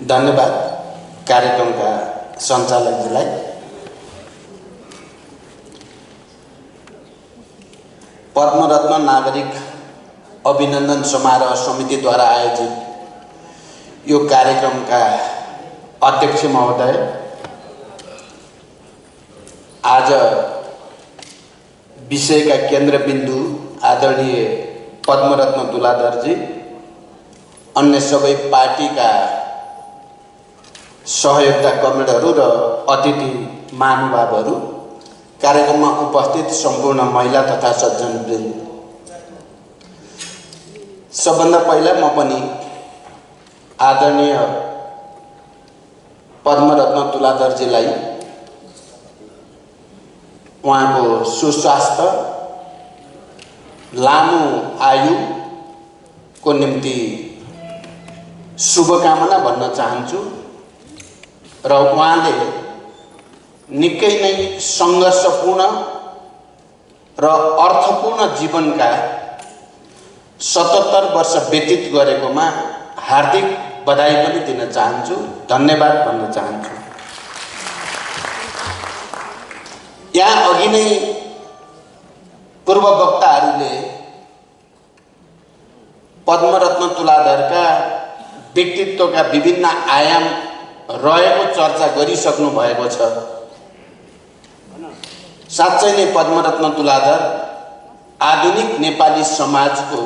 धन्यवाद कार्यक्रमका सञ्चालकजीलाई। पद्मरत्न नागरिक अभिनन्दन समारोह समितिद्वारा आयोजित यो कार्यक्रमका अध्यक्ष महोदय, आज विषयका केन्द्रबिन्दु आदरणीय पद्मरत्न तुलाधरजी, अन्य सबै पार्टीका सहयोगका कमरेडहरू र अतिथि महानुभावहरू, कार्यक्रममा उपस्थित सम्पूर्ण महिला तथा सज्जनवृन्द, सबभन्दा पहिला म पनि आदरणीय पद्मरत्न तुलाधरजीलाई उहाँको सुस्वास्थ्य, लामो आयुको निम्ति शुभकामना भन्न चाहन्छु र उहाँले निकै नै सङ्घर्षपूर्ण र अर्थपूर्ण जीवनका 77 वर्ष व्यतीत गरेकोमा हार्दिक बधाई पनि दिन चाहन्छु, धन्यवाद भन्न चाहन्छु। यहाँ अघि नै पूर्व वक्ताहरूले पद्मरत्न तुलाधरका व्यक्तित्वका विभिन्न आयाम रहेको चर्चा गरिसक्नु भएको छ। साँच्चै नै पद्मरत्न तुलाधर आधुनिक नेपाली समाजको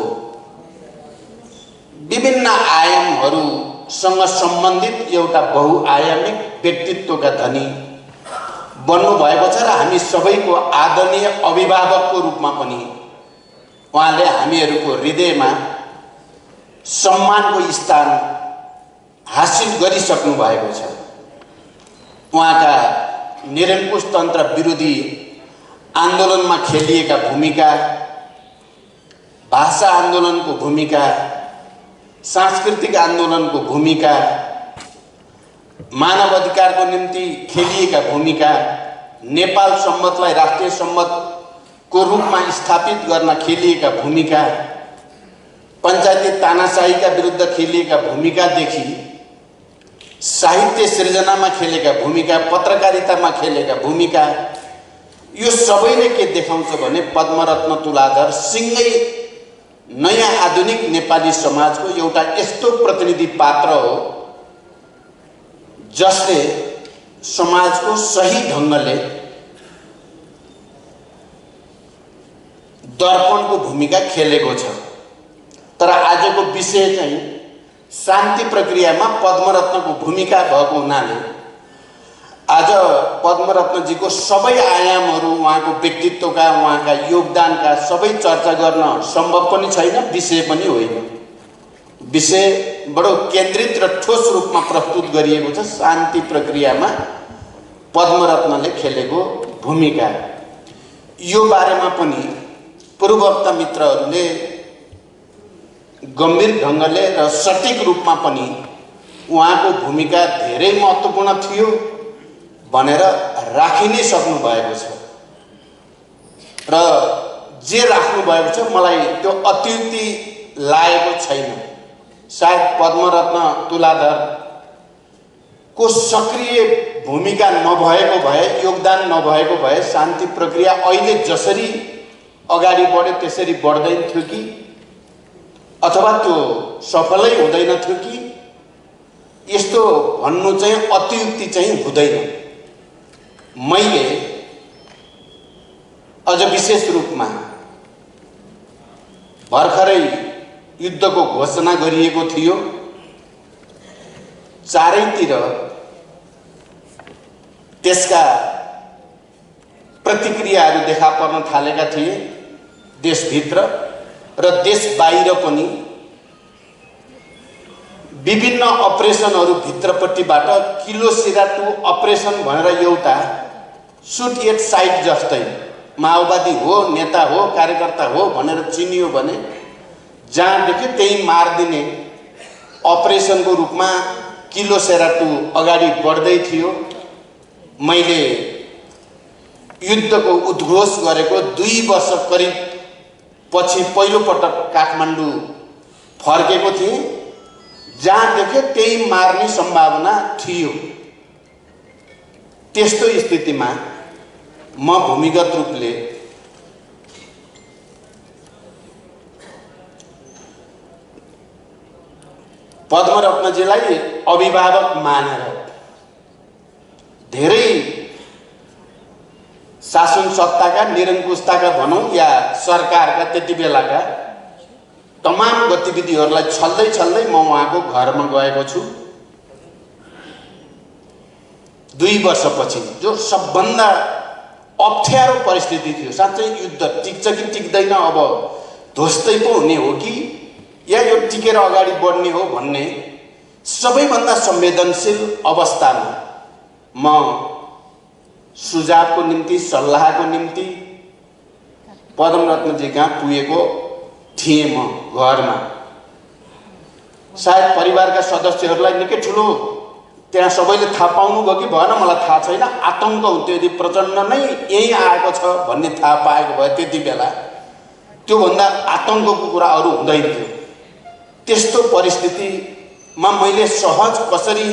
विभिन्न आयामहरूसँग सम्बन्धित एउटा बहुआयामिक व्यक्तित्वका धनी बन्नु भएको छ र हामी सबैको आदरणीय अभिभावकको रूपमा पनि उहाँले हामीहरूको हृदयमा सम्मानको स्थान हासिल गरिसक्नु भएको छ। उहाँका निरङ्कुश तन्त्र विरोधी आन्दोलनमा खेलिएका भूमिका, भाषा आन्दोलनको भूमिका, सांस्कृतिक आन्दोलनको भूमिका, मानव अधिकारको निम्ति खेलिएका भूमिका, नेपाल सम्मतलाई राष्ट्रिय सम्मतको रूपमा स्थापित गर्न खेलिएका भूमिका, पञ्चायती तानाशाहीका विरुद्ध खेलिएका भूमिकादेखि साहित्य सृजनामा खेलेका भूमिका, पत्रकारितामा खेलेका भूमिका, यो सबैले के देखाउँछ भने पद्मरत्न तुलाधर सिंगै नयाँ आधुनिक नेपाली समाजको एउटा यस्तो प्रतिनिधि पात्र हो जसले समाजको सही ढङ्गले दर्पणको भूमिका खेलेको छ। तर आजको विषय चाहिँ शान्ति प्रक्रियामा पद्मरत्नको भूमिका भएको हुनाले आज पद्मरत्नजीको सबै आयामहरू, उहाँको व्यक्तित्वका, उहाँका योगदानका सबै चर्चा गर्न सम्भव पनि छैन, विषय पनि होइन। विषय बडो केन्द्रित र ठोस रूपमा प्रस्तुत गरिएको छ, शान्ति प्रक्रियामा पद्मरत्नले खेलेको भूमिका। यो बारेमा पनि पूर्ववक्ता मित्रहरूले गम्भीर ढङ्गले र सटिक रूपमा पनि उहाँको भूमिका धेरै महत्त्वपूर्ण थियो भनेर राखि नै सक्नु भएको छ र जे राख्नु भएको छ मलाई त्यो अत्युक्ति लागेको छैन। सायद पद्मरत्न तुलाधरको सक्रिय भूमिका नभएको भए, योगदान नभएको भए शान्ति प्रक्रिया अहिले जसरी अगाडि बढ्यो त्यसरी बढ्दैन थियो कि, अथवा त्यो सफलै हुँदैन थियो कि, यस्तो भन्नु चाहिँ अत्युक्ति चाहिँ हुँदैन। मैले अझ विशेष रूपमा भर्खरै युद्धको घोषणा गरिएको थियो, चारैतिर त्यसका प्रतिक्रियाहरू देखा पर्न थालेका थिए, देशभित्र र देश बाहिर पनि। विभिन्न अपरेसनहरू भित्रपट्टिबाट किलोसिरा 2 अपरेसन भनेर एउटा सुट एट साइट जस्तै माओवादी हो, नेता हो, कार्यकर्ता हो भनेर चिनियो भने जहाँ देख्यो त्यही मारिदिने अपरेसनको रूपमा किलोसिरा 2 अगाडि बढ्दै थियो। मैले युद्धको उद्घोष गरेको 2 वर्ष करिब पछि पहिलो पटक काठमाडौँ फर्केको थिएँ, जहाँ देख्यो त्यही मार्ने सम्भावना थियो। त्यस्तो स्थितिमा म भूमिगत रूपले पद्मरत्नजीलाई अभिभावक मानेर धेरै शासन सत्ताका निरङ्कुशताका भनौँ या सरकारका त्यति बेलाका तमाम गतिविधिहरूलाई छल्दै छल्दै म उहाँको घरमा गएको छु। 2 वर्षपछि जो सबभन्दा अप्ठ्यारो परिस्थिति थियो, साँच्चै युद्ध टिक्छ कि टिक्दैन, अब ध्वस्तै पो हुने हो कि या यो टिकेर अगाडि बढ्ने हो भन्ने सबैभन्दा संवेदनशील अवस्थामा म सुझावको निम्ति, सल्लाहको निम्ति पद्मरत्नजी कहाँ पुगेको थिएँ। म घरमा सायद परिवारका सदस्यहरूलाई निकै ठुलो त्यहाँ सबैले थाहा पाउनुभयो कि भएन मलाई थाहा छैन, आतंक हुन्थ्यो यदि प्रचण्ड नै यही आएको छ भन्ने थाहा पाएको भए त्यति बेला त्योभन्दा आतंकको कुरा अरू हुँदैन थियो। त्यस्तो परिस्थितिमा मैले सहज कसरी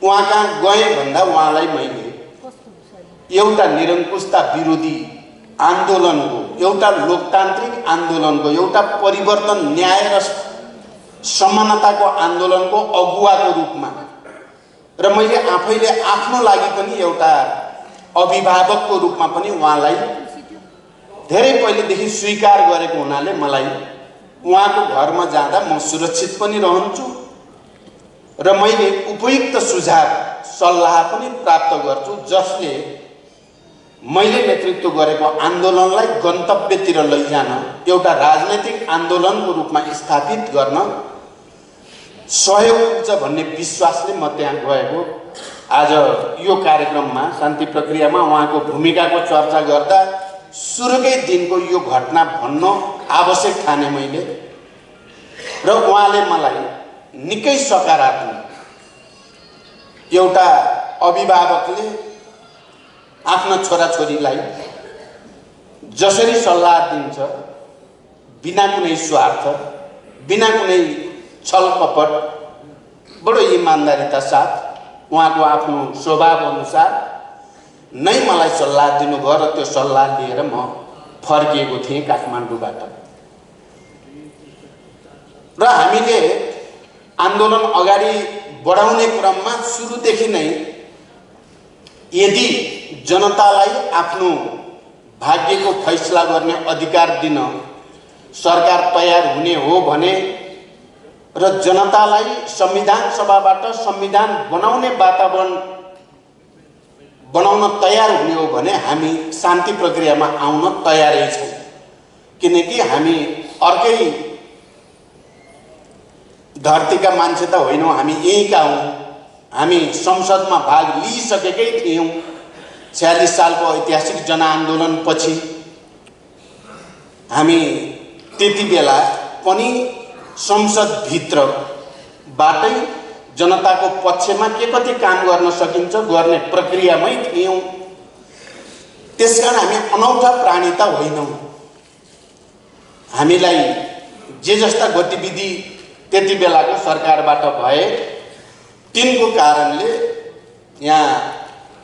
उहाँ कहाँ गएँ भन्दा उहाँलाई मैले एउटा निरङ्कुशता विरोधी आन्दोलनको, एउटा लोकतान्त्रिक आन्दोलनको, एउटा परिवर्तन न्याय र समानताको आन्दोलनको अगुवाको रूपमा र मैले आफैले आफ्नो लागि पनि एउटा अभिभावकको रूपमा पनि उहाँलाई धेरै पहिलेदेखि स्वीकार गरेको हुनाले मलाई उहाँको घरमा जाँदा म सुरक्षित पनि रहन्छु र मैले उपयुक्त सुझाव सल्लाह पनि प्राप्त गर्छु जसले मैले नेतृत्व गरेको आन्दोलनलाई गन्तव्यतिर लैजान, एउटा राजनैतिक आन्दोलनको रूपमा स्थापित गर्न सहयोग पुग्छ भन्ने विश्वासले म त्यहाँ गएको। आज यो कार्यक्रममा शान्ति प्रक्रियामा उहाँको भूमिकाको चर्चा गर्दा सुरुकै दिनको यो घटना भन्न आवश्यक ठाने मैले र उहाँले मलाई निकै सकारात्मक, एउटा अभिभावकले आफ्ना छोराछोरीलाई जसरी सल्लाह दिन्छ बिना कुनै स्वार्थ, बिना कुनै छलकपट, बडो इमान्दारिता साथ उहाँको आफ्नो स्वभाव अनुसार नै मलाई सल्लाह दिनुभयो र त्यो सल्लाह लिएर म फर्किएको थिएँ काठमाडौँबाट। र हामीले आन्दोलन अगाडि बढाउने क्रममा सुरुदेखि नै यदि जनतालाई आफ्नो भाग्यको फैसला गर्ने अधिकार दिन सरकार तयार हुने हो भने र जनतालाई संविधान सभाबाट संविधान बनाउने वातावरण बनाउन तयार हुने हो भने हामी शान्ति प्रक्रियामा आउन तयारै छौँ। किनकि हामी अर्कै धरतीका मान्छे त होइनौँ, हामी यहीँका हौँ। हामी संसदमा भाग लिइसकेकै थियौँ। 46 सालको ऐतिहासिक जनआन्दोलन पछि हामी त्यति बेला पनि संसदभित्रबाटै जनताको पक्षमा के कति काम गर्न सकिन्छ गर्ने प्रक्रियामै थियौँ। त्यसकारण हामी अनौठा प्राणी त होइनौँ। हामीलाई जे जस्ता गतिविधि त्यति बेलाको सरकारबाट भए तिनको कारणले यहाँ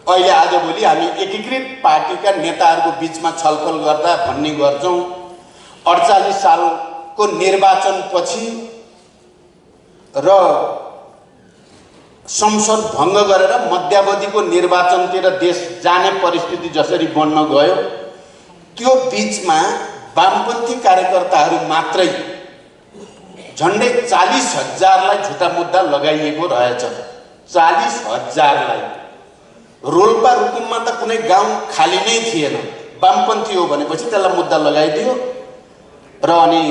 अहिले आजभोलि हामी एकीकृत पार्टीका नेताहरूको बिचमा छलफल गर्दा भन्ने गर्छौँ 48 सालको निर्वाचनपछि र संसद भङ्ग गरेर मध्यावधिको निर्वाचनतिर देश जाने परिस्थिति जसरी बन्न गयो त्यो बिचमा वामपन्थी कार्यकर्ताहरू मात्रै झन्डै 40,000लाई झुटा मुद्दा लगाइएको रहेछ। 40,000लाई। रोल्पा रुकुममा त कुनै गाउँ खाली नै थिएन। वामपन्थी हो भनेपछि त्यसलाई मुद्दा लगाइदियो र अनि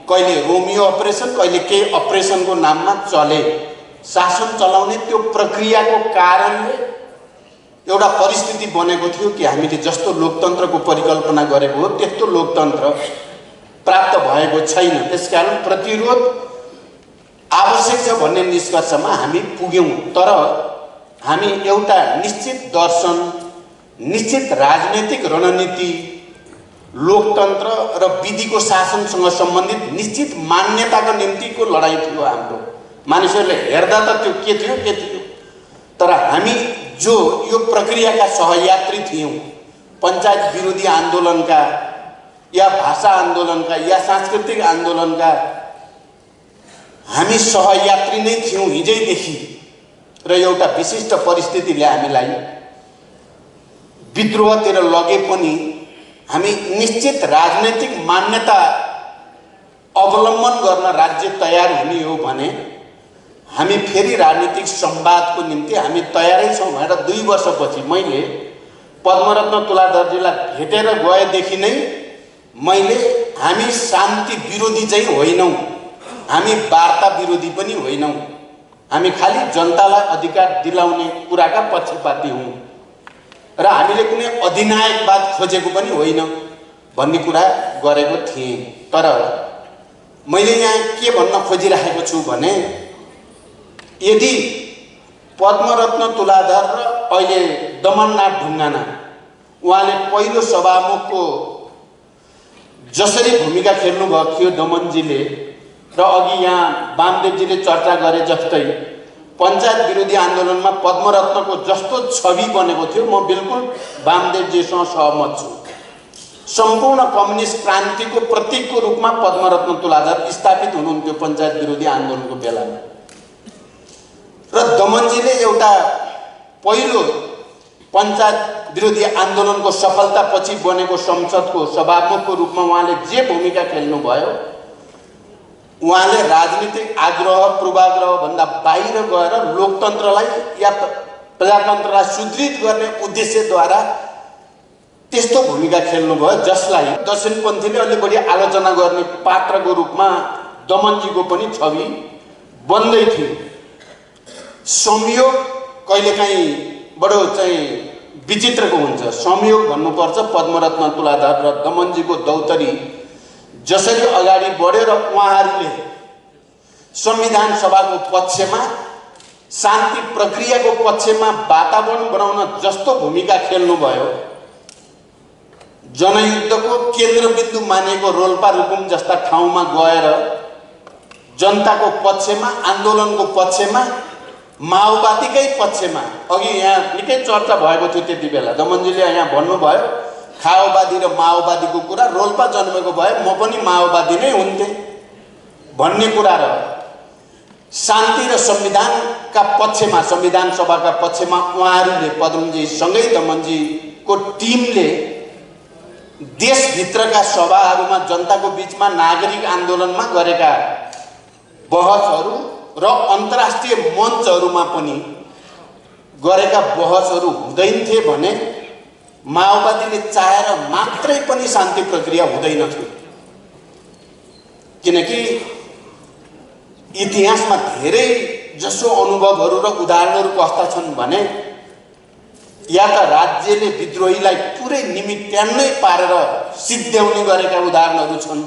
कहिले रोमियो अपरेसन कहिले के अपरेसनको नाममा चले। शासन चलाउने त्यो प्रक्रियाको कारणले एउटा परिस्थिति बनेको थियो कि हामीले जस्तो लोकतन्त्रको परिकल्पना गरेको हो त्यस्तो लोकतन्त्र प्राप्त भएको छैन। त्यसकारण प्रतिरोध आवश्यक छ भन्ने निष्कर्षमा हामी पुग्यौँ। तर हामी एउटा निश्चित दर्शन, निश्चित राजनैतिक रणनीति, लोकतन्त्र र विधिको शासनसँग सम्बन्धित निश्चित मान्यताको निम्तिको लडाईँ थियो हाम्रो। मानिसहरूले हेर्दा त त्यो के थियो, तर हामी जो यो प्रक्रियाका सहयात्री थियौँ, पञ्चायत विरोधी आन्दोलनका या भाषा आन्दोलनका या सांस्कृतिक आन्दोलनका हामी सहयात्री नै थियौँ हिजैदेखि। र एउटा विशिष्ट परिस्थितिले हामीलाई विद्रोहतिर लगे पनि हामी निश्चित राजनैतिक मान्यता अवलम्बन गर्न राज्य तयार हुने हो भने हामी फेरि राजनीतिक संवादको निम्ति हामी तयारै छौँ भनेर 2 वर्षपछि मैले पद्मरत्न तुलाधरजीलाई भेटेर गएदेखि नै मैले हामी शान्ति विरोधी चाहिँ होइनौँ, हामी वार्ता विरोधी पनि होइनौँ, हामी खालि जनतालाई अधिकार दिलाउने कुराका पक्षपाती हौँ र हामीले कुनै अधिनायकवाद खोजेको पनि होइन भन्ने कुरा गरेको थिएँ। तर मैले यहाँ के भन्न खोजिरहेको छु भने यदि पद्मरत्न तुलाधर र अहिले दमननाथ ढुङ्गाना उहाँले पहिलो सभामुखको जसरी भूमिका खेल्नुभएको थियो दमनजीले र अघि यहाँ वामदेवजीले चर्चा गरे जस्तै पञ्चायत विरोधी आन्दोलनमा पद्मरत्नको जस्तो छवि बनेको थियो, म बिल्कुल वामदेवजीसँग सहमत छु। सम्पूर्ण कम्युनिस्ट क्रान्तिको प्रतीकको रूपमा पद्मरत्न तुलाधर स्थापित हुनुहुन्थ्यो पञ्चायत विरोधी आन्दोलनको बेलामा। र दमनजीले एउटा पहिलो पञ्चायत विरोधी आन्दोलनको सफलतापछि बनेको संसदको सभामुखको रूपमा उहाँले जे भूमिका खेल्नुभयो, उहाँले राजनीतिक आग्रह पूर्वाग्रह भन्दा बाहिर गएर लोकतन्त्रलाई या प्रजातन्त्रलाई सुदृढ गर्ने उद्देश्यद्वारा त्यस्तो भूमिका खेल्नुभयो जसलाई दक्षिणपन्थीले अलि बढी आलोचना गर्ने पात्रको रूपमा दमनजीको पनि छवि बन्दै थियो। संयोग कहिलेकाहीँ बडो चाहिँ विचित्रको हुन्छ। संयोग भन्नुपर्छ पद्मरत्न तुलाधर र दमनजीको दौतरी जसरी अगाडि बढ्यो र उहाँहरूले संविधान सभाको पक्षमा शान्ति प्रक्रियाको पक्षमा वातावरण बनाउन जस्तो भूमिका खेल्नुभयो, जनयुद्धको केन्द्रबिन्दु मानेको रोल्पा रुकुम जस्ता ठाउँमा गएर जनताको पक्षमा, आन्दोलनको पक्षमा, माओवादीकै पक्षमा, अघि यहाँ निकै चर्चा भएको थियो त्यति बेला दमनजीले यहाँ भन्नुभयो खाओवादी र माओवादीको कुरा, रोल्पा जन्मेको भए म पनि माओवादी नै हुन्थेँ भन्ने कुरा र शान्ति र संविधानका पक्षमा, संविधान सभाका पक्षमा उहाँहरूले पद्मजीसँगै दमनजीको टिमले देशभित्रका सभाहरूमा जनताको बीचमा नागरिक आन्दोलनमा गरेका बहसहरू र अन्तर्राष्ट्रिय मञ्चहरूमा पनि गरेका बहसहरू हुँदैन थिए भने माओवादीले चाहेर मात्रै पनि शान्ति प्रक्रिया हुँदैन थियो। किनकि इतिहासमा धेरै जसो अनुभवहरू र उदाहरणहरू कस्ता छन् भने या त राज्यले विद्रोहीलाई पुरै निमित्यान्नै पारेर सिद्ध्याउने गरेका उदाहरणहरू छन्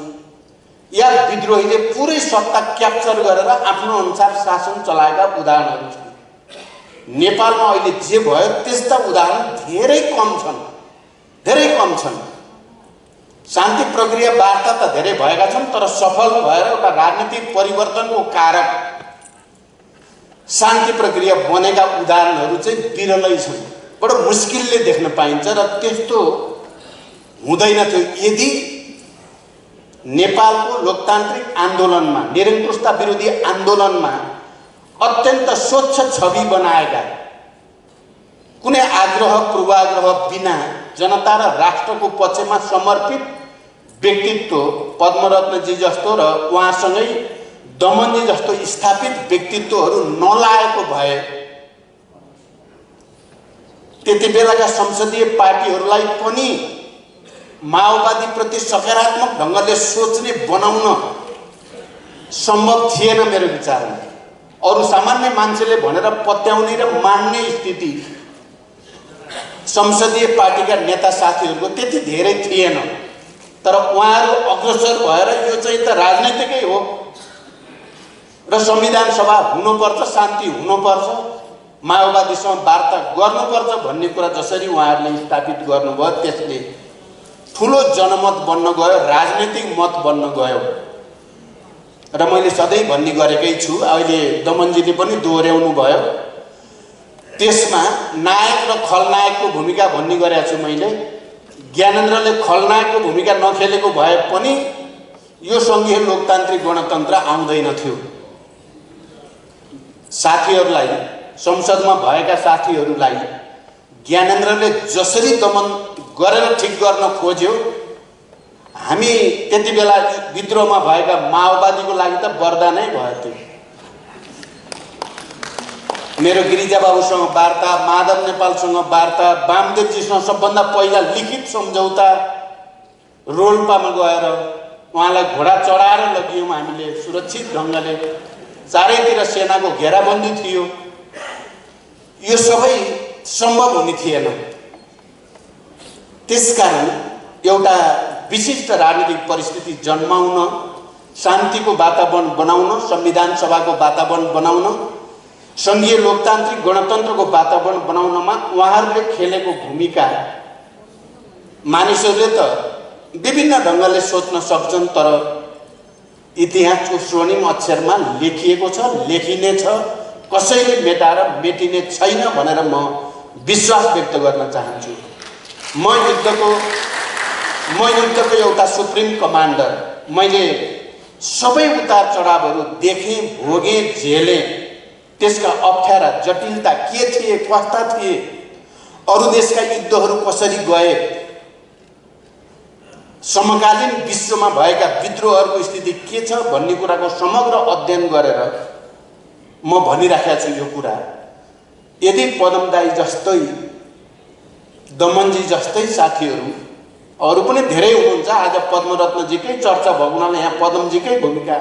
या विद्रोहीले पुरै सत्ता क्याप्चर गरेर आफ्नो अनुसार शासन चलाएका उदाहरणहरू छन्। नेपालमा अहिले जे भयो त्यस्ता उदाहरण धेरै कम छन्, धेरै कम छन्। शान्ति प्रक्रिया वार्ता त धेरै भएका छन्, तर सफल भएर एउटा राजनीतिक परिवर्तनको कारक शान्ति प्रक्रिया बनेका उदाहरणहरू चाहिँ विरलै छन्, बडो मुस्किलले देख्न पाइन्छ र त्यस्तो हुँदैन थियो यदि नेपालको लोकतान्त्रिक आन्दोलनमा, निरङ्कुशता विरोधी आन्दोलनमा अत्यन्त स्वच्छ छवि बनाएका, कुनै आग्रह पूर्वाग्रह बिना जनता र राष्ट्रको पक्षमा समर्पित व्यक्तित्व पद्मरत्नजी जस्तो र उहाँसँगै दमनजी जस्तो स्थापित व्यक्तित्वहरू नलाएको भए त्यति बेलाका संसदीय पार्टीहरूलाई पनि माओवादी प्रति सकारात्मक ढङ्गले सोच्ने बनाउन सम्भव थिएन मेरो विचारमा। अरू सामान्य मान्छेले भनेर पत्याउने र मान्ने स्थिति संसदीय पार्टीका नेता साथीहरूको त्यति धेरै थिएन। तर उहाँहरू अग्रसर भएर यो चाहिँ त राजनीतिकै हो र संविधान सभा हुनुपर्छ, शान्ति हुनुपर्छ, माओवादीसँग वार्ता गर्नुपर्छ भन्ने कुरा जसरी उहाँहरूले स्थापित गर्नुभयो त्यसले ठुलो जनमत बन्न गयो, राजनीतिक मत बन्न गयो र मैले सधैँ भन्ने गरेकै छु, अहिले दमनजीले पनि दोहोऱ्याउनु भयो। त्यसमा नायक र खलनायकको भूमिका भन्ने गरेको छु मैले। ज्ञानेन्द्रले खलनायकको भूमिका नखेलेको भए पनि यो सङ्घीय लोकतान्त्रिक गणतन्त्र आउँदैन थियो। साथीहरूलाई, संसदमा भएका साथीहरूलाई ज्ञानेन्द्रले जसरी दमन गरेर ठिक गर्न खोज्यो, हामी त्यति बेला विद्रोहमा भएका माओवादीको लागि त वरदानै भयो त्यो। मेरो गिरिजाबाबुसँग वार्ता, माधव नेपालसँग वार्ता, वामदेवजीसँग सबभन्दा पहिला लिखित सम्झौता रोल्पामा गएर उहाँलाई घोडा चढाएर लगियौँ हामीले सुरक्षित ढङ्गले। चारैतिर सेनाको घेराबन्दी थियो। यो सबै सम्भव हुने थिएन। त्यसकारण एउटा विशिष्ट राजनीतिक परिस्थिति जन्माउन, शान्तिको वातावरण बनाउन, संविधान सभाको वातावरण बनाउन, सङ्घीय लोकतान्त्रिक गणतन्त्रको वातावरण बनाउनमा उहाँहरूले खेलेको भूमिका मानिसहरूले त विभिन्न ढङ्गले सोच्न सक्छन्, तर इतिहासको स्वर्णिम अक्षरमा लेखिएको छ, लेखिनेछ, कसैले मेटाएर मेटिने छैन भनेर म विश्वास व्यक्त गर्न चाहन्छु। म युद्धको एउटा सुप्रिम कमान्डर। मैले सबै उतार चढावहरू देखेँ, भोगेँ, झेलेँ। त्यसका अप्ठ्यारा जटिलता के थिए, कस्ता थिए, अरू देशका युद्धहरू कसरी गए, समकालीन विश्वमा भएका विद्रोहहरूको स्थिति के छ भन्ने कुराको समग्र अध्ययन गरेर म भनिराखेको छु यो कुरा। यदि पदम दाई जस्तै, दमनजी जस्तै साथीहरू, अरू पनि धेरै हुनुहुन्छ, आज पद्मरत्नजीकै चर्चा भएको हुनाले यहाँ पदमजीकै भूमिका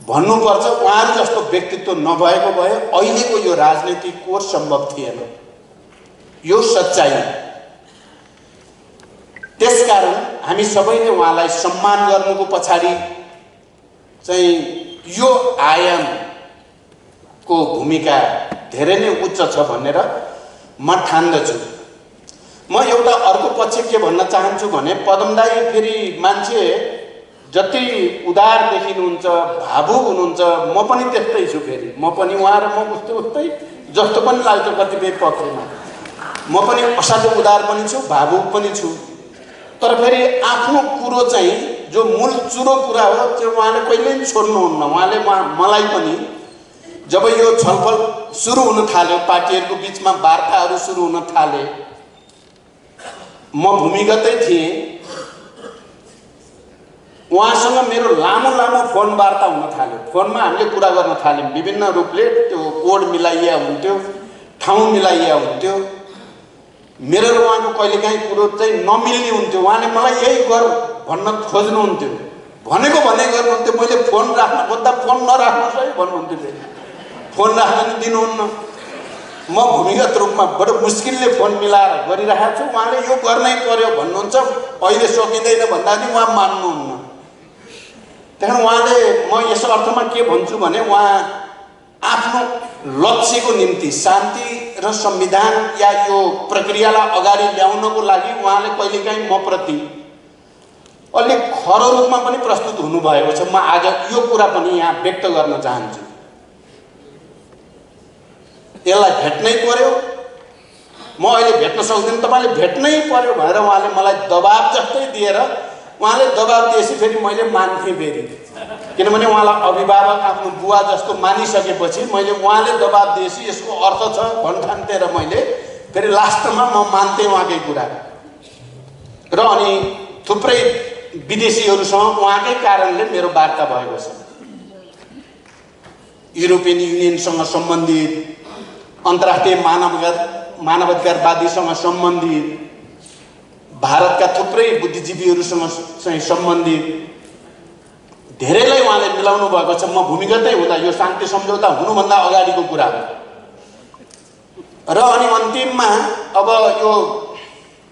भन्नुपर्छ। उहाँहरू जस्तो व्यक्तित्व नभएको भए अहिलेको यो राजनीतिक कोर्स सम्भव थिएन। यो सच्चाइ। त्यसकारण हामी सबैले उहाँलाई सम्मान गर्नुको पछाडि चाहिँ यो आयामको भूमिका धेरै नै उच्च छ भनेर म ठान्दछु। म एउटा अर्को पक्ष के भन्न चाहन्छु भने, पदम दाई फेरि मान्छे जति उदार देखिनुहुन्छ, भावुक हुनुहुन्छ, म पनि त्यस्तै छु। फेरि म पनि उहाँ र म उस्तै जस्तो पनि लाग्छ कतिपय पक्षमा। म पनि असाध्यै उदार पनि छु, भावुक पनि छु। तर फेरि आफ्नो कुरो चाहिँ जो मूल चुरो कुरा हो त्यो उहाँले कहिल्यै छोड्नुहुन्न। उहाँले मलाई पनि जब यो छलफल सुरु हुन थाल्यो, पार्टीहरूको बिचमा वार्ताहरू सुरु हुन थाले, म भूमिगतै थिएँ। उहाँसँग मेरो लामो लामो फोन वार्ता हुन थाल्यो। फोनमा हामीले कुरा गर्न थाल्यौँ विभिन्न रूपले। त्यो कोड मिलाइया हुन्थ्यो, ठाउँ मिलाइया हुन्थ्यो। मेरो र उहाँको कहिलेकाहीँ कुरो चाहिँ नमिल्ने हुन्थ्यो। उहाँले मलाई यही गर भन्न खोज्नुहुन्थ्यो, भनेको भने गर्नुहुन्थ्यो। मैले फोन राख्न खोज्दा फोन नराख्नुहोस् है भन्नुहुन्थ्यो। फोन राख्न नि दिनुहुन्न। म भूमिगत रूपमा बडो मुस्किलले फोन मिलाएर गरिरहेको छु। उहाँले यो गर्नै पर्यो भन्नुहुन्छ, अहिले सकिँदैन भन्दा पनि उहाँ मान्नुहुन्न। त्यही कारण उहाँले, म यस अर्थमा के भन्छु भने, उहाँ आफ्नो लक्ष्यको निम्ति, शान्ति र संविधान या यो प्रक्रियालाई अगाडि ल्याउनको लागि उहाँले कहिलेकाहीँ म प्रति अलिक खरो रूपमा पनि प्रस्तुत हुनुभएको छ। म आज यो कुरा पनि यहाँ व्यक्त गर्न चाहन्छु। यसलाई भेट्नै पर्यो, म अहिले भेट्न सक्दिनँ, तपाईँले भेट्नै पर्यो भनेर उहाँले मलाई दबाब जस्तै दिएर, उहाँले दबाब दिएपछि फेरि मैले मान्थेँ फेरि। किनभने उहाँलाई अभिभावक, आफ्नो बुवा जस्तो मानिसकेपछि मैले उहाँले दबाब दिएपछि यसको अर्थ छ भन्ठान्थेँ र मैले फेरि लास्टमा म मान्थेँ उहाँकै कुरा। र अनि थुप्रै विदेशीहरूसँग उहाँकै कारणले मेरो वार्ता भएको छ। युरोपियन युनियनसँग सम्बन्धित, अन्तर्राष्ट्रिय मानवाधिकारवादीसँग सम्बन्धित, भारतका थुप्रै बुद्धिजीवीहरूसँग चाहिँ सम्बन्धित धेरैलाई उहाँले मिलाउनु भएको छ। म भूमिगतै हुँदा, यो शान्ति सम्झौता हुनुभन्दा अगाडिको कुरा हो। र अनि अन्तिममा अब यो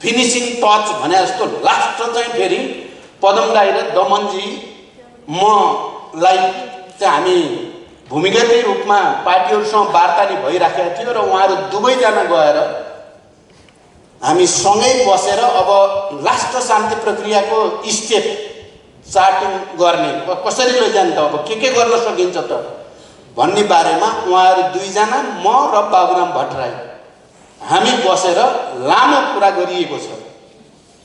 फिनिसिङ टच भने जस्तो लास्ट चाहिँ फेरि पदम दाई र दमनजी मलाई चाहिँ हामी भूमिगतै रूपमा पार्टीहरूसँग वार्ता नै भइराखेको थियो र उहाँहरू दुवैजना गएर हामी सँगै बसेर अब लास्ट शान्ति प्रक्रियाको स्टेप चार्टिङ गर्ने कसरी लैजाने त अब के गर्न सकिन्छ त भन्ने बारेमा उहाँहरू दुईजना म र बाबुराम भट्टराई हामी बसेर लामो कुरा गरिएको छ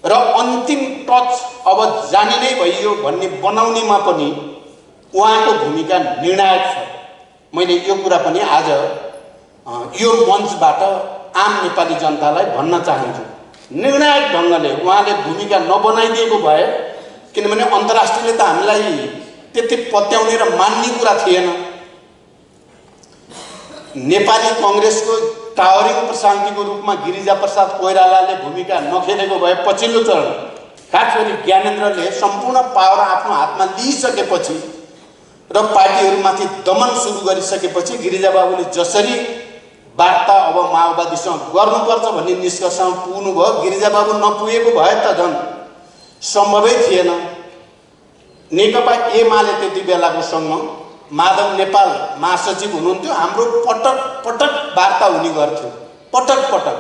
र अन्तिम टच अब जाने नै भइयो भन्ने बनाउनेमा पनि उहाँको भूमिका निर्णायक छ। मैले यो कुरा पनि आज यो मञ्चबाट आम नेपाली जनतालाई भन्न चाहन्छु। निर्णायक ढङ्गले उहाँले भूमिका नबनाइदिएको भए, किनभने अन्तर्राष्ट्रियले त हामीलाई त्यति पत्याउने र मान्ने कुरा थिएन। नेपाली कांग्रेसको टावरिङ प्रशान्तिको रूपमा गिरिजा प्रसाद कोइरालाले भूमिका नखेलेको भए पछिल्लो चरण खास गरी ज्ञानेन्द्रले सम्पूर्ण पावर आफ्नो हातमा लिइसकेपछि र पार्टीहरूमाथि दमन सुरु गरिसकेपछि गिरिजा बाबुले जसरी वार्ता अब माओवादीसँग गर्नुपर्छ भन्ने निष्कर्षमा पुग्नुभयो। गिरिजा बाबु नपुगेको भए त झन् सम्भवै थिएन। नेकपा एमाले त्यति बेलाको सङ्घ माधव नेपाल महासचिव हुनुहुन्थ्यो। हाम्रो पटक पटक वार्ता हुने गर्थ्यो, पटक पटक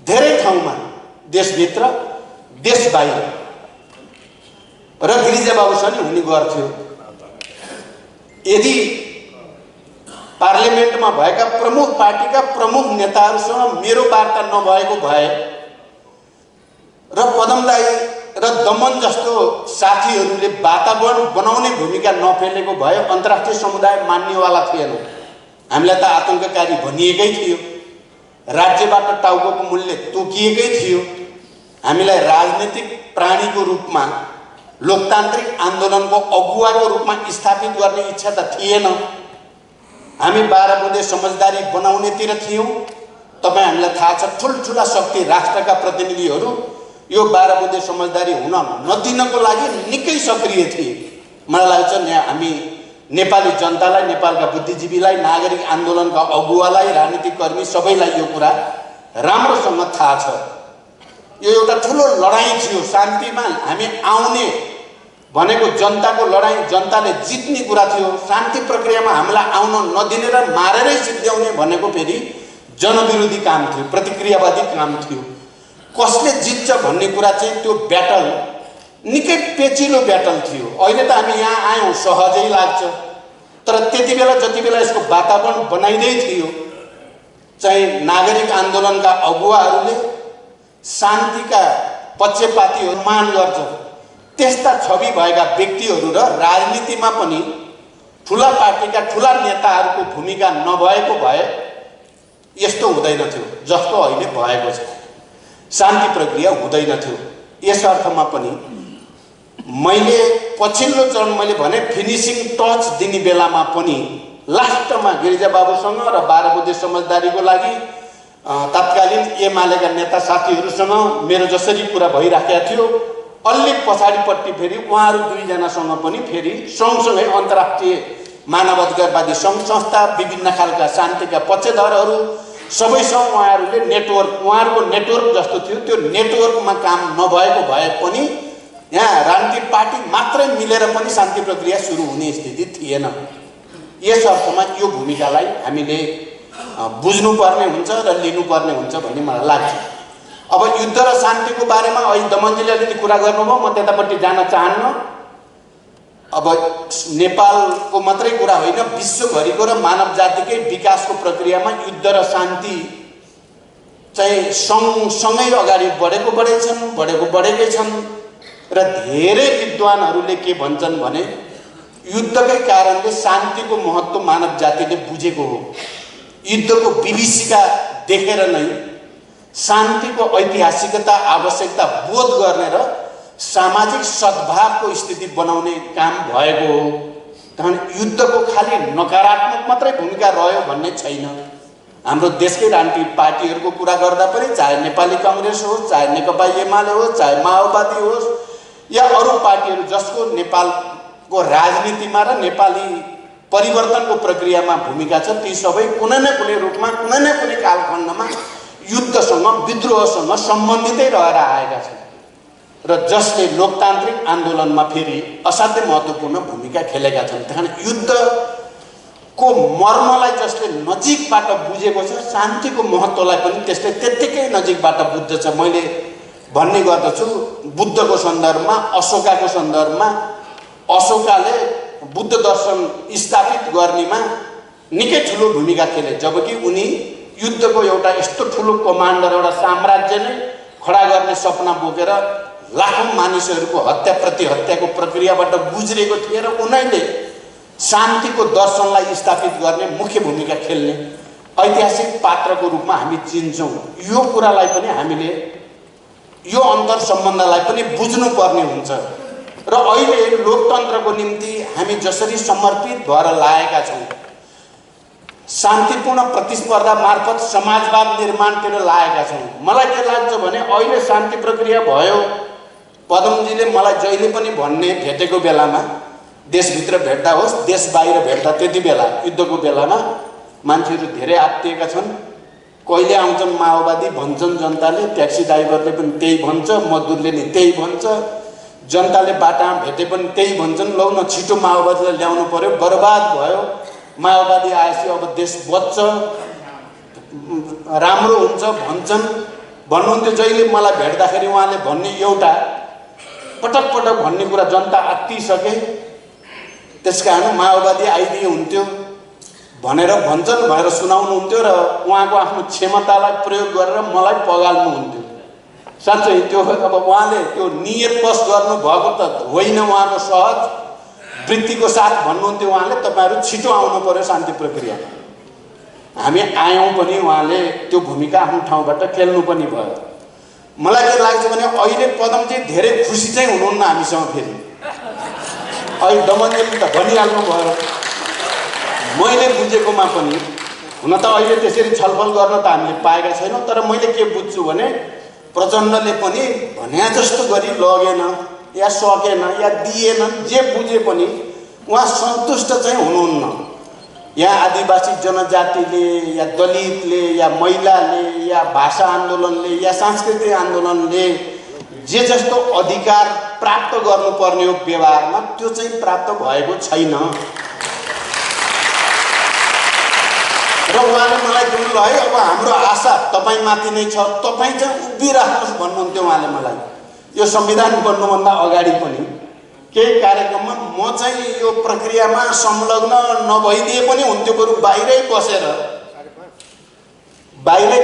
धेरै ठाउँमा, देशभित्र देश बाहिर, र गिरिजा बाबुसँग हुने गर्थ्यो। यदि पार्लियामेन्टमा भएका प्रमुख पार्टीका प्रमुख नेताहरूसँग मेरो वार्ता नभएको भए र पदमदाई र दमन जस्तो साथीहरूले वातावरण बनाउने भूमिका नफेलेको भए अन्तर्राष्ट्रिय समुदाय मान्नेवाला थिएन। हामीलाई त आतंककारी भनिएकै थियो, राज्यबाट टाउकोको मूल्य तोकिएकै थियो। हामीलाई राजनीतिक प्राणीको रूपमा, लोकतान्त्रिक आन्दोलनको अगुवाको रूपमा स्थापित गर्ने इच्छा त थिएन। हामी 12 बुँदे समझदारी बनाउनेतिर थियौँ। तपाईँ हामीलाई थाहा छ, ठुल्ठुला शक्ति राष्ट्रका प्रतिनिधिहरू यो 12 बुँदे समझदारी हुन नदिनको लागि निकै सक्रिय थिए। मलाई लाग्छ हामी नेपाली जनतालाई, नेपालका बुद्धिजीवीलाई, नागरिक आन्दोलनका अगुवालाई, राजनीतिक कर्मी सबैलाई यो कुरा राम्रोसँग थाहा छ। यो एउटा ठुलो लडाईँ थियो। शान्तिमा हामी आउने भनेको जनताको लडाईँ, जनताले जित्ने कुरा थियो। शान्ति प्रक्रियामा हामीलाई आउन नदिने र मारेरै सिद्ध्याउने भनेको फेरि जनविरोधी काम थियो, प्रतिक्रियावादी काम थियो। कसले जित्छ भन्ने कुरा चाहिँ त्यो ब्याटल निकै पेचिलो ब्याटल थियो। अहिले त हामी यहाँ आयौँ सहजै लाग्छ, तर त्यति बेला जति बेला यसको वातावरण बनाइदै थियो चाहिँ नागरिक आन्दोलनका अगुवाहरूले शान्तिका पक्षपातीहरू मान गर्छ, त्यस्ता छवि भएका व्यक्तिहरू र राजनीतिमा पनि ठुला पार्टीका ठुला नेताहरूको भूमिका नभएको भए यस्तो हुँदैन थियो जस्तो अहिले भएको छ। शान्ति प्रक्रिया हुँदैन थियो। यस अर्थमा पनि मैले पछिल्लो चरण मैले भने फिनिसिङ टच दिने बेलामा पनि लास्टमा गिरिजा बाबुसँग र 12 बुँदे समझदारीको लागि तत्कालीन एमालेका नेता साथीहरूसँग मेरो जसरी कुरा भइराखेको थियो, अलि पछाडिपट्टि फेरि उहाँहरू दुईजनासँग पनि फेरि सँगसँगै अन्तर्राष्ट्रिय मानवाधिकारवादी सङ्घ संस्था, विभिन्न खालका शान्तिका पक्षधरहरू सबैसँग उहाँहरूले नेटवर्क, उहाँहरूको नेटवर्क जस्तो थियो, त्यो नेटवर्कमा काम नभएको भए पनि यहाँ राजनीतिक पार्टी मात्रै मिलेर पनि शान्ति प्रक्रिया सुरु हुने स्थिति थिएन। यस अर्थमा यो भूमिकालाई हामीले बुझ्नुपर्ने हुन्छ र लिनुपर्ने हुन्छ भन्ने मलाई लाग्छ। अब युद्ध र शान्तिको बारेमा अहिले दमनजीले अलिकति कुरा गर्नुभयो, म त्यतापट्टि जान चाहन्न। अब नेपालको मात्रै कुरा होइन, विश्वभरिको र मानव जातिकै विकासको प्रक्रियामा युद्ध र शान्ति चाहिँ सँगसँगै अगाडि बढेकै छन् र धेरै विद्वानहरूले के भन्छन् भने युद्धकै कारणले शान्तिको महत्त्व मानव जातिले बुझेको हो। युद्धको विभीषिका देखेर नै शान्तिको ऐतिहासिकता, आवश्यकता बोध गर्ने र सामाजिक सद्भावको स्थिति बनाउने काम भएको हो। त्यहाँदेखि युद्धको खालि नकारात्मक मात्रै भूमिका रह्यो भन्ने छैन। हाम्रो देशकै राजनीतिक पार्टीहरूको कुरा गर्दा पनि, चाहे नेपाली कांग्रेस होस्, चाहे नेकपा एमाले होस्, चाहे माओवादी होस् या अरू पार्टीहरू जसको नेपालको राजनीतिमा र नेपाली परिवर्तनको प्रक्रियामा भूमिका छ, ती सबै कुनै न कुनै रूपमा, कुनै न कुनै कालखण्डमा युद्धसँग, विद्रोहसँग सम्बन्धितै रहेर आएका छन् र जसले लोकतान्त्रिक आन्दोलनमा फेरि असाध्यै महत्त्वपूर्ण भूमिका खेलेका छन्। त्यहाँदेखि युद्धको मर्मलाई जसले नजिकबाट बुझेको छ, शान्तिको महत्त्वलाई पनि त्यसले त्यत्तिकै नजिकबाट बुझ्दछ। मैले भन्ने गर्दछु। बुद्धको सन्दर्भमा, अशोकाको सन्दर्भमा अशोकाले बुद्ध दर्शन स्थापित गर्नेमा निकै ठुलो भूमिका खेले, जबकि उनी युद्धको एउटा यस्तो ठुलो कमान्डर, एउटा साम्राज्य नै खडा गर्ने सपना बोकेर लाखौं मानिसहरूको हत्या प्रति हत्याको प्रक्रियाबाट गुज्रेको थिए र उनीले शान्तिको दर्शनलाई स्थापित गर्ने मुख्य भूमिका खेल्ने ऐतिहासिक पात्रको रूपमा हामी चिन्छौँ। यो कुरालाई पनि हामीले, यो अन्तर सम्बन्धलाई पनि बुझ्नुपर्ने हुन्छ र अहिले लोकतन्त्रको निम्ति हामी जसरी समर्पित भएर लागेका छौँ, शान्तिपूर्ण प्रतिस्पर्धा मार्फत समाजवाद निर्माणतिर लागेका छौँ। मलाई के लाग्छ भने अहिले शान्ति प्रक्रिया भयो। पदमजीले मलाई जहिले पनि भन्ने, भेटेको बेलामा, देशभित्र भेट्दा होस् देश बाहिर भेट्दा, त्यति बेला युद्धको बेलामा मान्छेहरू धेरै आत्तिएका छन्। कहिले आउँछन् माओवादी भन्छन् जनताले, ट्याक्सी ड्राइभरले पनि त्यही भन्छ, मजदुरले नि त्यही भन्छ, जनताले बाटामा भेटे पनि त्यही भन्छन्। लौ न छिटो माओवादीलाई ल्याउनु पर्यो, बर्बाद भयो, माओवादी आएपछि अब देश बच्छ, राम्रो हुन्छ भन्छन् भन्नुहुन्थ्यो। जहिले मलाई भेट्दाखेरि उहाँले भन्ने एउटा पटक पटक भन्ने कुरा, जनता आत्तिसके त्यसकारण माओवादी आइदिए हुन्थ्यो भनेर भन्छन् भनेर सुनाउनुहुन्थ्यो र उहाँको आफ्नो क्षमतालाई प्रयोग गरेर मलाई पगाल्नुहुन्थ्यो। साँच्चै त्यो अब उहाँले त्यो नियतवश गर्नुभएको त होइन, उहाँको सहज वृत्तिको साथ भन्नुहुन्थ्यो उहाँले, तपाईँहरू छिटो आउनु पर्यो शान्ति प्रक्रिया। हामी आयौँ पनि, उहाँले त्यो भूमिका आफ्नो ठाउँबाट खेल्नु पनि भयो। मलाई के लाग्छ भने अहिले पदमजी धेरै खुसी चाहिँ हुनुहुन्न हामीसँग फेरि। अहिले दमनजीले त भनिहाल्नु भयो, मैले बुझेकोमा पनि। हुन त अहिले त्यसरी छलफल गर्न त हामीले पाएका छैनौँ, तर मैले के बुझ्छु भने प्रचण्डले पनि भने जस्तो गरी लगेन या सकेन या दिएन, जे बुझे पनि उहाँ सन्तुष्ट चाहिँ हुनुहुन्न। यहाँ आदिवासी जनजातिले या दलितले या महिलाले या भाषा आन्दोलनले या सांस्कृतिक आन्दोलनले जे जस्तो अधिकार प्राप्त गर्नुपर्ने हो व्यवहारमा, त्यो चाहिँ प्राप्त भएको छैन। र उहाँले मलाई भन्नुभयो है, अब हाम्रो आशा तपाईँमाथि नै छ, तपाईँ चाहिँ उभिराख्नुहोस् भन्नुहुन्थ्यो उहाँले मलाई। यो संविधान बन्नुभन्दा अगाडि पनि केही कार्यक्रममा म चाहिँ यो प्रक्रियामा संलग्न नभइदिए पनि हुन्थ्यो, बरु बाहिरै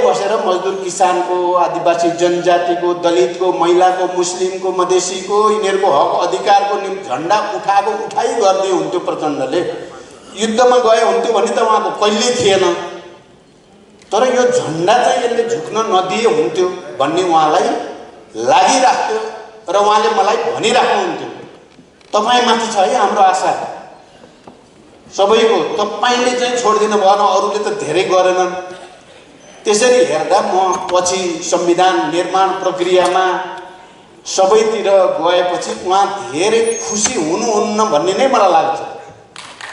बसेर मजदुर किसानको, आदिवासी जनजातिको, दलितको, महिलाको, मुस्लिमको, मधेसीको, यिनीहरूको हक अधिकारको निम्ति झन्डा उठाइ गर्दै हुन्थ्यो प्रचण्डले। युद्धमा गए हुन्थ्यो भने त उहाँको कहिल्यै थिएन, तर यो झन्डा चाहिँ यसले झुक्न नदिए हुन्थ्यो भन्ने उहाँलाई लागिराख्थ्यो र उहाँले मलाई भनिराख्नुहुन्थ्यो, तपाईँमाथि छ है हाम्रो आशा सबैको, तपाईँले चाहिँ छोडिदिनु भएन, अरूले त धेरै गरेनन्। त्यसरी हेर्दा म पछि संविधान निर्माण प्रक्रियामा सबैतिर गएपछि उहाँ धेरै खुसी हुनुहुन्न भन्ने नै मलाई लाग्छ।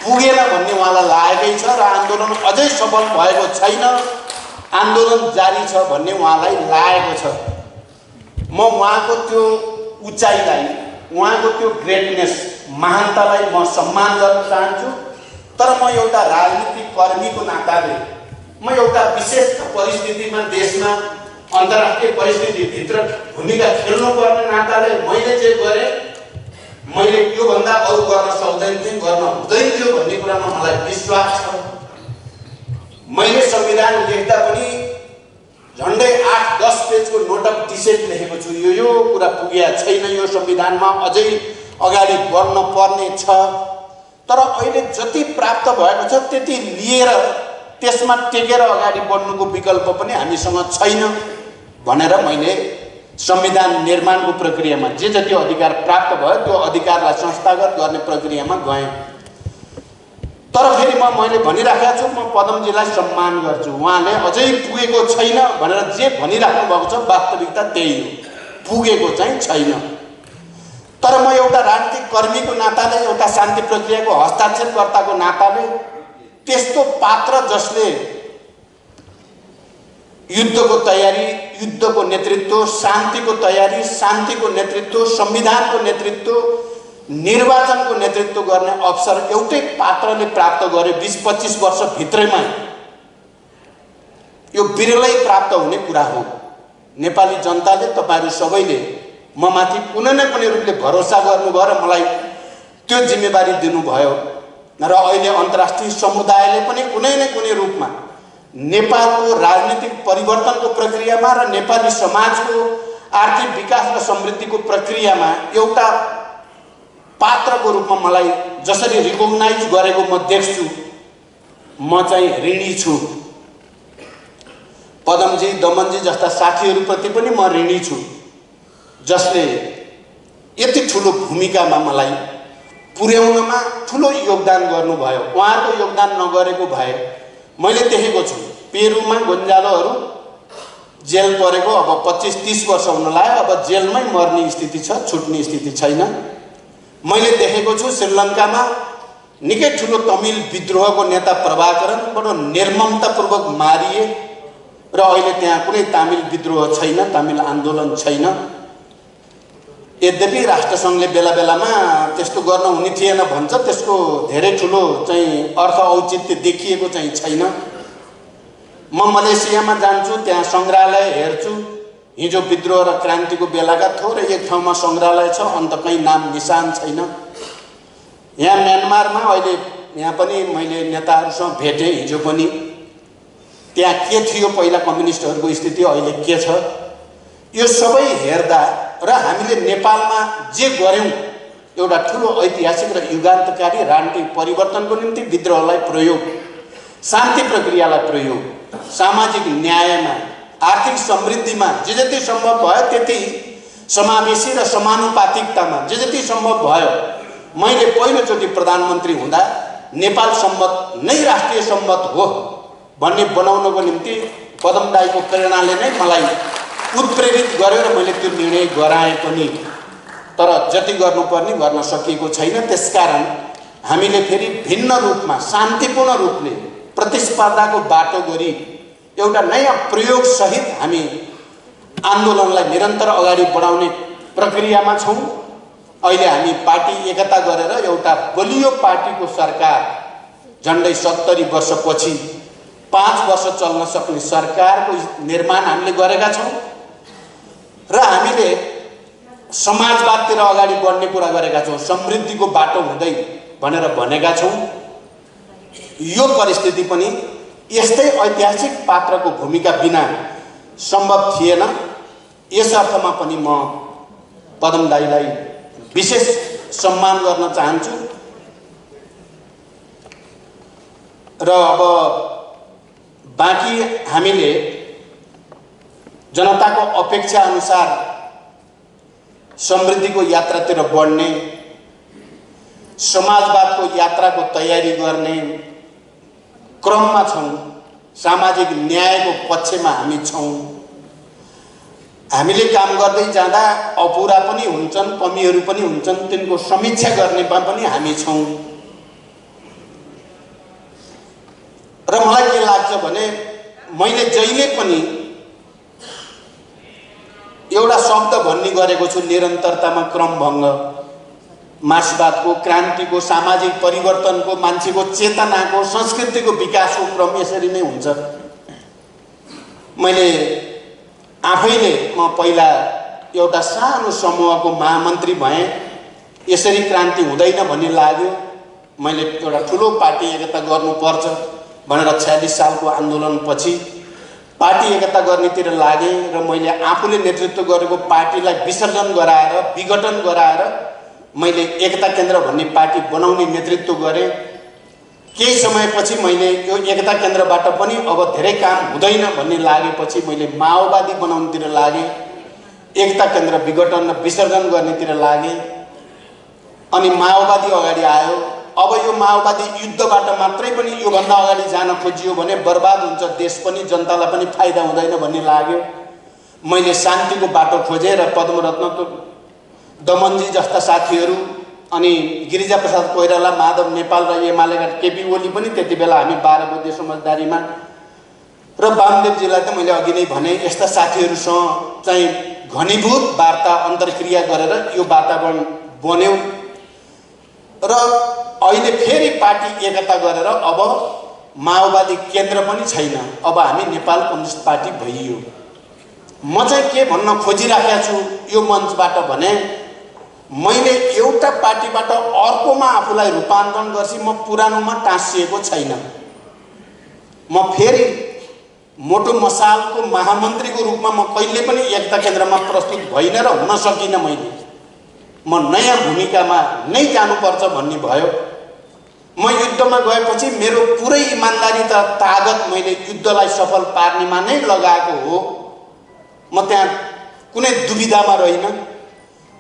पुगेन भन्ने उहाँलाई लागेकै छ र आन्दोलन अझै सफल भएको छैन, आन्दोलन जारी छ भन्ने उहाँलाई लागेको छ। म उहाँको त्यो उचाइलाई, उहाँको त्यो ग्रेटनेस, महानतालाई म सम्मान गर्न चाहन्छु। तर म एउटा राजनीतिक कर्मीको नाताले, म एउटा विशेष परिस्थितिमा, देशमा अन्तर्राष्ट्रिय परिस्थितिभित्र भूमिका खेल्नुपर्ने नाताले मैले जे गरेँ, मैले योभन्दा अरू गर्न सक्दैन थिएँ, गर्न हुँदैन थियो भन्ने कुरामा मलाई विश्वास छ। मैले संविधान लेख्दा पनि झन्डै 8-10 पेजको नोट अफ डिसेन्ट लेखेको छु। यो कुरा पुगेको छैन, यो संविधानमा अझै अगाडि बढ्न पर्ने छ। तर अहिले जति प्राप्त भएको छ त्यति लिएर त्यसमा टेकेर अगाडि बढ्नुको विकल्प पनि हामीसँग छैन भनेर मैले संविधान निर्माणको प्रक्रियामा जे जति अधिकार प्राप्त भयो त्यो अधिकारलाई संस्थागत गर्ने प्रक्रियामा गएँ। तर फेरि मैले भनिराखेको छु, म पदमजीलाई सम्मान गर्छु। उहाँले अझै पुगेको छैन भनेर जे भनिराख्नु भएको छ वास्तविकता त्यही हो, पुगेको चाहिँ छैन। तर म एउटा राजनीतिक कर्मीको नाताले, एउटा शान्ति प्रक्रियाको हस्ताक्षरकर्ताको नाताले त्यस्तो पात्र जसले युद्धको तयारी, युद्धको नेतृत्व, शान्तिको तयारी, शान्तिको नेतृत्व, संविधानको नेतृत्व, निर्वाचनको नेतृत्व गर्ने अवसर एउटै पात्रले प्राप्त गर्यो 20-25 वर्ष भित्रैमा। यो बिरलै प्राप्त हुने कुरा हो। नेपाली जनताले तपाईहरु सबैले ममाथि कुनै न कुनै रूपले भरोसा गर्नुभयो र मलाई त्यो जिम्मेवारी दिनुभयो र अहिले अन्तर्राष्ट्रिय समुदायले पनि कुनै न कुनै रूपमा नेपालको राजनीतिक परिवर्तनको प्रक्रियामा र नेपाली समाजको आर्थिक विकास र समृद्धिको प्रक्रियामा एउटा पात्रको रूपमा मलाई जसरी रिकग्नाइज गरेको म देख्छु, म चाहिँ ऋणी छु। पदमजी, दमनजी जस्ता साथीहरूप्रति पनि म ऋणी छु, जसले यति ठुलो भूमिकामा मलाई पुर्याउनमा ठुलो योगदान गर्नुभयो। उहाँको योगदान नगरेको भए मैले देखेको छु पेरुमा गोन्जालोहरू जेल परेको अब 25-30 वर्ष हुन लाग्यो, अब जेलमै मर्ने स्थिति छ, छुट्ने स्थिति छैन। मैले देखेको छु श्रीलङ्कामा निकै ठुलो तमिल विद्रोहको नेता प्रभाकरन बडो निर्ममतापूर्वक मारिए र अहिले त्यहाँ कुनै तमिल विद्रोह छैन, तमिल आन्दोलन छैन। यद्यपि राष्ट्रसङ्घले बेला बेलामा त्यस्तो गर्न हुने थिएन भन्छ, त्यसको धेरै ठुलो चाहिँ अर्थ औचित्य देखिएको चाहिँ छैन। म मलेसियामा जान्छु, त्यहाँ सङ्ग्रहालय हेर्छु। हिजो विद्रोह र क्रान्तिको बेलाका थोरै एक ठाउँमा सङ्ग्रहालय छ, अन्त कहीँ नाम निशान छैन। यहाँ म्यानमारमा अहिले यहाँ पनि मैले नेताहरूसँग भेटेँ हिजो पनि। त्यहाँ के थियो पहिला कम्युनिस्टहरूको स्थिति, अहिले के छ, यो सबै हेर्दा र हामीले नेपालमा जे गर्यौं एउटा ठुलो ऐतिहासिक र युगान्तकारी राजनीतिक परिवर्तनको निम्ति विद्रोहलाई प्रयोग, शान्ति प्रक्रियालाई प्रयोग, सामाजिक न्यायमा, आर्थिक समृद्धिमा जे जति सम्भव भयो त्यति समावेशी र समानुपातिकतामा जे जति सम्भव भयो मैले पहिलोचोटि प्रधानमन्त्री हुँदा नेपाल सम्मत नै राष्ट्रिय सम्मत हो भन्ने बनाउनको निम्ति पदम दाइको प्रेरणाले नै मलाई उत्प्रेरित गर्यो र मैले त्यो निर्णय गराएँ पनि। तर जति गर्नुपर्ने गर्न सकिएको छैन। त्यसकारण हामीले फेरि भिन्न रूपमा शान्तिपूर्ण रूपले प्रतिस्पर्धाको बाटो गरी एउटा नयाँ प्रयोग सहित हामी आन्दोलनलाई निरन्तर अगाडि बढाउने प्रक्रियामा छौं। अहिले हामी पार्टी एकता गरेर एउटा बलियो पार्टीको सरकार झन्डै 70 वर्षपछि 5 वर्ष चल्न सक्ने सरकारको निर्माण हामीले गरेका छौं र हामीले समाजवादतिर अगाडि बढ्ने कुरा गरेका छौं, समृद्धिको बाटो हुँदै भनेर भनेका छौं। यो परिस्थिति पनि यस्तै ऐतिहासिक पात्रको भूमिका बिना सम्भव थिएन। यस अर्थमा पनि म पदम दाइलाई विशेष सम्मान गर्न चाहन्छु र अब बाँकी हामीले जनताको अपेक्षा अनुसार समृद्धिको यात्रातिर बढ्ने, समाजवादको यात्राको तयारी गर्ने क्रममा छौं। सामाजिक न्यायको पक्षमा हामी छौं। हामीले काम गर्दै जाँदा अपुरा पनि हुन्छन्, कमीहरू पनि हुन्छन्, तिनको समीक्षा गर्नेमा पनि हामी छौं। र मलाई के लाग्छ भने मैले जहिले पनि एउटा शब्द भन्ने गरेको छु, निरन्तरतामा क्रमभङ्ग। मार्क्सवादको, क्रान्तिको, सामाजिक परिवर्तनको, मान्छेको चेतनाको, संस्कृतिको विकासको क्रम यसरी नै हुन्छ। मैले आफैले म पहिला एउटा सानो समूहको महामन्त्री भएँ, यसरी क्रान्ति हुँदैन भन्ने लाग्यो। मैले एउटा ठुलो पार्टी एकता गर्नुपर्छ भनेर 46 सालको आन्दोलनपछि पार्टी एकता गर्नेतिर लागे र मैले आफूले नेतृत्व गरेको पार्टीलाई विसर्जन गराएर, विघटन गराएर मैले एकता केन्द्र भन्ने पार्टी बनाउने नेतृत्व गरेँ। केही समयपछि मैले यो एकता केन्द्रबाट पनि अब धेरै काम हुँदैन भन्ने लागेपछि मैले माओवादी बनाउनेतिर लागेँ, एकता केन्द्र विघटन र विसर्जन गर्नेतिर लागेँ। अनि माओवादी अगाडि आयो। अब यो माओवादी युद्धबाट मात्रै पनि योभन्दा अगाडि जान खोजियो भने बर्बाद हुन्छ, देश पनि जनतालाई पनि फाइदा हुँदैन भन्ने लाग्यो। मैले शान्तिको बाटो खोजेँ र पद्मरत्न दमनजी जस्ता साथीहरू अनि गिरिजा प्रसाद कोइराला, माधव नेपाल र एमालेका केपी ओली पनि त्यति बेला हामी 12 बुद्धे समझदारीमा र वामदेवजीलाई त मैले अघि नै भने यस्ता साथीहरूसँग चाहिँ घनीभूत वार्ता अन्तर्क्रिया गरेर यो वातावरण बन्यो र अहिले फेरि पार्टी एकता गरेर अब माओवादी केन्द्र पनि छैन, अब हामी नेपाल कम्युनिस्ट पार्टी भइयो। म चाहिँ के भन्न खोजिराखेको छु यो मञ्चबाट भने मैले एउटा पार्टीबाट अर्कोमा आफूलाई रूपान्तरण गर्छु, म पुरानोमा टाँसिएको छैन। म फेरि मोटो मसालको महामन्त्रीको रूपमा म कहिले पनि एकता केन्द्रमा प्रस्तुत भइन र हुन सकिनँ। म नयाँ भूमिकामा नै जानुपर्छ भन्ने भयो। म युद्धमा गएपछि मेरो पुरै इमान्दारी र तागत मैले युद्धलाई सफल पार्नेमा नै लगाएको हो। म त्यहाँ कुनै दुविधामा रहिन।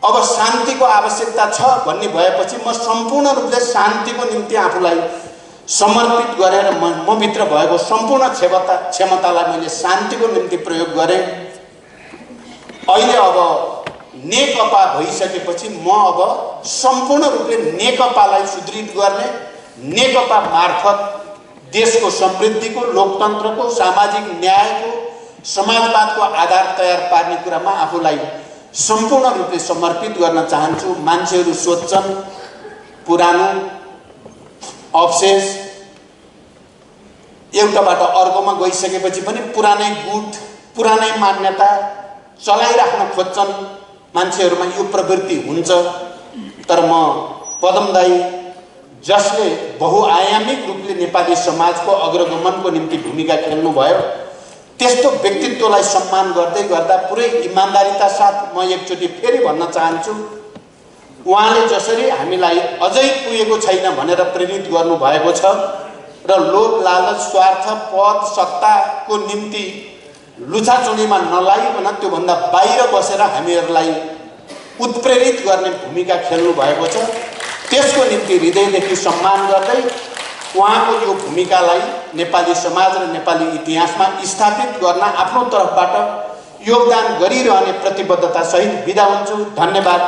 अब शान्तिको आवश्यकता छ भन्ने भएपछि म सम्पूर्ण रूपले शान्तिको निम्ति आफूलाई समर्पित गरेर म भित्र भएको सम्पूर्ण क्षमतालाई मैले शान्तिको निम्ति प्रयोग गरेँ। अहिले अब नेकपा भइसकेपछि म अब सम्पूर्ण रूपले नेकपालाई सुदृढ गर्ने, नेकपा मार्फत देशको समृद्धिको, लोकतन्त्रको, सामाजिक न्यायको, समाजवादको आधार तयार पार्ने कुरामा आफूलाई सम्पूर्ण रूपले समर्पित गर्न चाहन्छु। मान्छेहरू सोध्छन् पुरानो अवशेष एउटाबाट अर्कोमा गइसकेपछि पनि पुरानै गुट, पुरानै मान्यता चलाइराख्न खोज्छन्। मान्छेहरूमा यो प्रवृत्ति हुन्छ। तर म पदम दाई जसले बहुआयामिक रूपले नेपाली समाजको अग्रगमनको निम्ति भूमिका खेल्नुभयो, त्यस्तो व्यक्तित्वलाई सम्मान गर्दै गर्दा पुरै इमान्दारीका साथ म एकचोटि फेरि भन्न चाहन्छु, उहाँले जसरी हामीलाई अझै पुगेको छैन भनेर प्रेरित गर्नुभएको छ र लोभ, लालच, स्वार्थ, पद, सत्ताको निम्ति लुछाचुँडीमा नलागिकन त्योभन्दा बाहिर बसेर हामीहरूलाई उत्प्रेरित गर्ने भूमिका खेल्नु भएको छ, त्यसको निम्ति हृदयदेखि सम्मान गर्दै उहाँको यो भूमिकालाई नेपाली समाज र नेपाली इतिहासमा स्थापित गर्न आफ्नो तर्फबाट योगदान गरिरहने प्रतिबद्धता सहित बिदा हुन्छु। धन्यवाद।